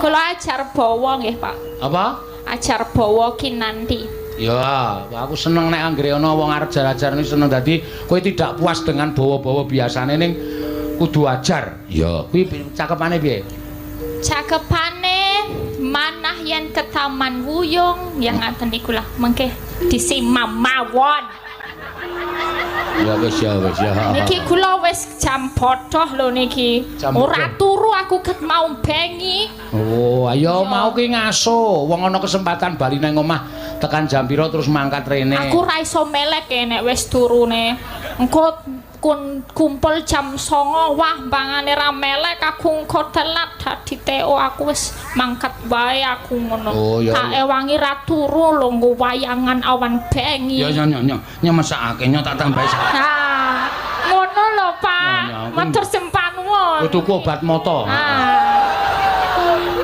Kula ajar bawa nggih, Pak. Apa? Ajar bawa kinanti. Ya, aku seneng nek anggere ana wong arep ajar-ajar ini seneng, dadi kowe tidak puas dengan bawa-bawa biasane ning kudu ajar. Ya, kuwi cakepane piye? Cakepane manah yen ke Taman Wuyung ya ngaten niku lah, mengke disimam mawon. Ya wis, ya wis, ya. Niki kula wis jam bodoh lho niki. Jam Ora bodoh. turu aku ket mau bengi. Oh, ayo mau ki ngaso. Wong ana kesempatan bali nang omah tekan jam pira terus mangkat rene. Aku ra iso melek e nek wis turune. Engko kun kumpul jam 09.00, wah, bangane ra melek aku, engko telat dadi TO. Aku wis mangkat wae aku ngono. Oh, ya, Tak ya. ewangi ra turu lho, nggo wayangan awan bengi. Ya ya ya ya, ya mesakake nyo, tak tambahi sak. Ha, ngono lho, Pak. Ya, ya, aku- Matur sembah nuwun. Kowe tuku obat mata. Ah.